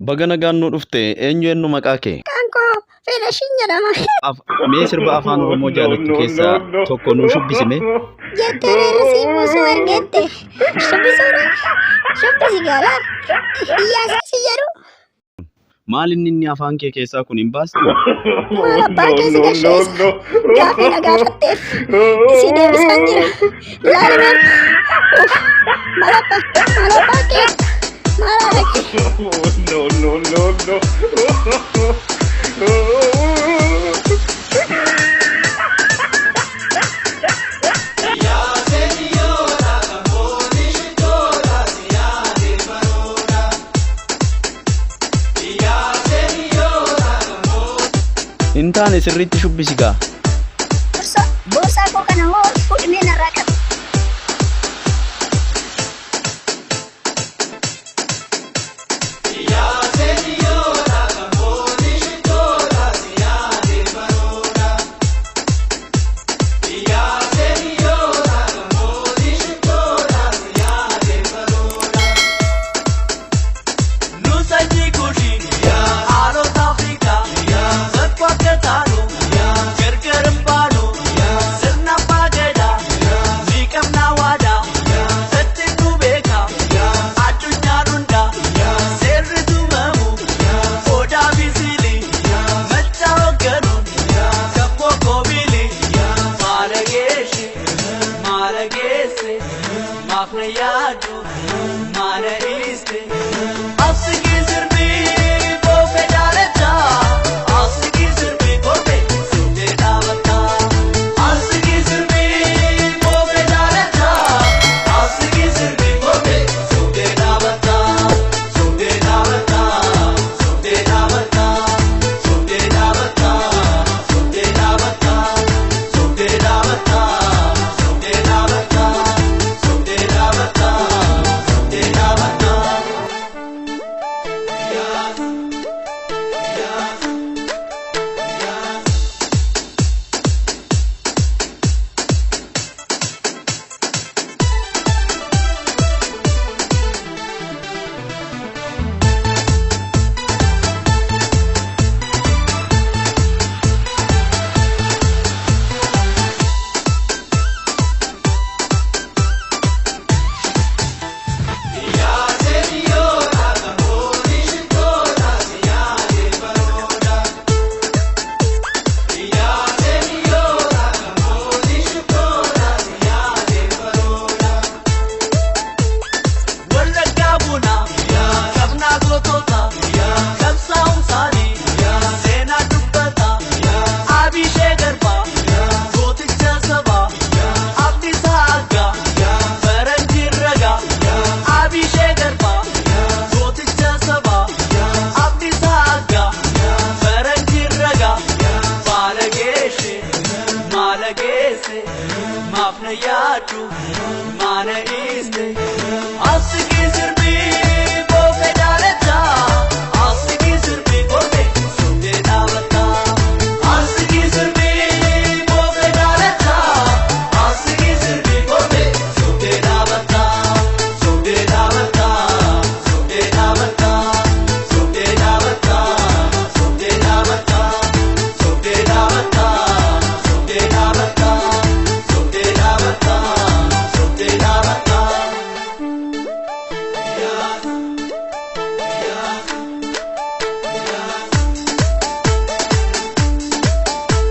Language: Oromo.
Baga nagaan nu dhufte. Eenyu eenyu maqaa kee? Maqaan koo Fedhashiin jedhama. Mee sirba afaan Oromoo jaalattu keessaa tokko nuu shubbisi mee? Jettee reerri buusuu argette. Shubbisuudha. Shubbisi gaala. Iyyaasa si jedhu. Maal inni inni afaan kee keessaa kun hin baastu? Maal abbaa kee si gasheessa. Gaafii na gaafatteef si deebisaan jira. Laali mee. Uff. Maal abbaa maal abbaa kee maal haadha kee. No, no, no, no. Hin taane sirriitti shubbisi gaa. Boorsaa boorsaa koo kana hoo fuudhimee narraa qabi.